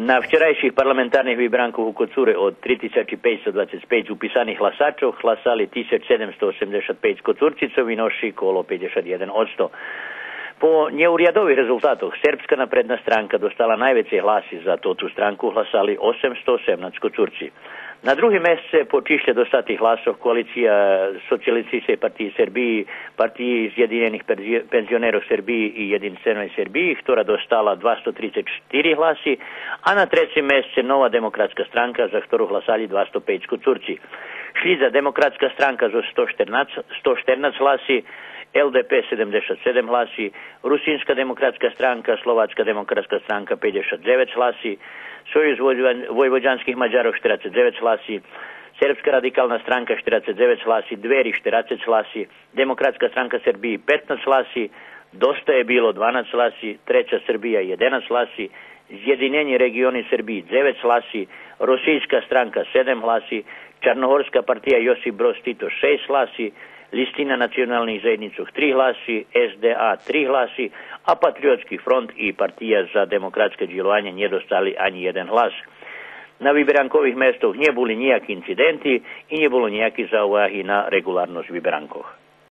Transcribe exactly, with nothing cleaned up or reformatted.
На вчерайших парламентарних виберанкох у Коцуре од три тисячи пейцсто двацец пейц уписаних гласачох гласали тисяч седемсто осемдзешат пейц Коцурци, цо виноши коло пейдзешат єден одсто. По нєурядових резултатох Сербска напредна странка достала найвецей гласи, за тоту странку гласали осемсто осемнац Коцурци. На другим месце по чишлє достатих гласох коалиция Социялистичней партиї Сербиї, Партиї зєдинєних перзи-, пензионерох Сербиї и Єдинственей Сербиї, хтора достала двасто трицец штири гласи, а на трецим месце Нова демократска странка, за хтору гласали двасто пейц Коцурци. Шлїдза Демократска странка зоз сто штернац, сто штернац гласи, Л Д П седемдзешат седем гласи, Русинска демократска странка, Словацка демократска странка пейдзешат дзевец гласи, Союз войво-, войводянских Мадярох штерацец дзевец гласи, Сербска радикална странка штерацец дзевец гласи, Двери штерацец гласи, Демократска странка Сербиї петнац гласи, Доста је било дванац гласи, Трета Сербия єденац гласи, Зєдинєни региони Сербиї дзевец гласи, Росийска странка седем гласи, Чарногорска партия Йосип Брос Тито шейсц гласи, Листина националних заєднїцох три гласи, С Д А три гласи, а Патриотски фронт и Партия за демократске дїлованє нє достали анї єден глас. На виберанкових местох нє були нїяки инциденти и нє було нїяки зауваги на реґуларносц виберанкох.